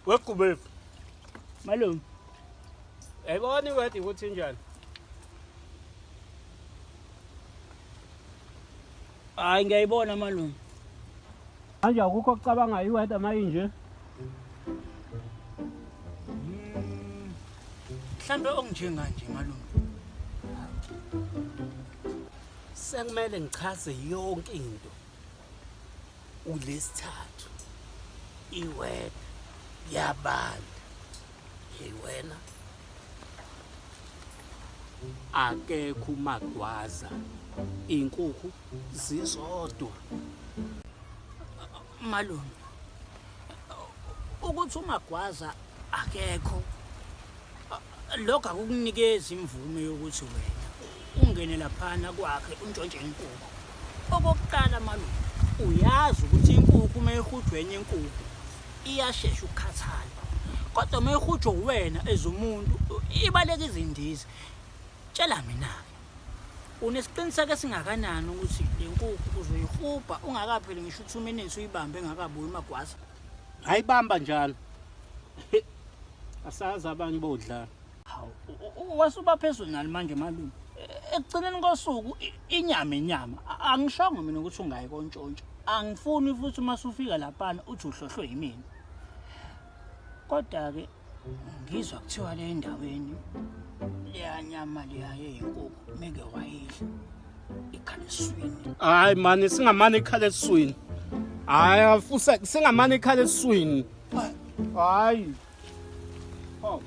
Wegubevu. Malume. Yayibona iwedi ukuthi injani? Hayi ngiyayibona malume. Manje akukho okucabangayo iweda mayinje. Mhlambe okunjenganje malume. Sekumele ngichaze yonke into. Ulesithathu. Iweda yabanda. Hey wena. Akekho umagwaza. Inkukhu zizodwa. Malume. Ukuthi umagwaza akekho lokho akukunikezi imvume yokuthi wena ungene laphana kwakhe untshontshe inkukhu. Okokuqala malume, uyazi ukuthi inkukhu uma ihujwa enye inkukhu iyashesha ukukhathala. Kodwa uma ihujwa uwena as umuntu ibaleka izindiza. Tshela mina-ke, unesiqiniseko esingakanani ukuthi le nkukhu uzoyihubha ungakapheli ngisho u-2 minutes uyibambe engakabuyi umagwaza? Ngayibamba njalo. Asazi abanye bodlala. Hawu, wasuba phezulu nani manje malume. Ekugcineni kosuku inyama inyama. Angishongo mina ukuthi ungayi kontshontsha. Angifuni futhi uma sufika laphana uthi uhlohlwe yimina. Kodwa-ke ngizwa kuthiwa le endaweni leya nyama leya yeyinkukhu meke wayidla ikhala esiswini. Hayi mani singamane ikhala esiswini. Hayi afuse singamane ikhala esiswini. Hayi. Oh.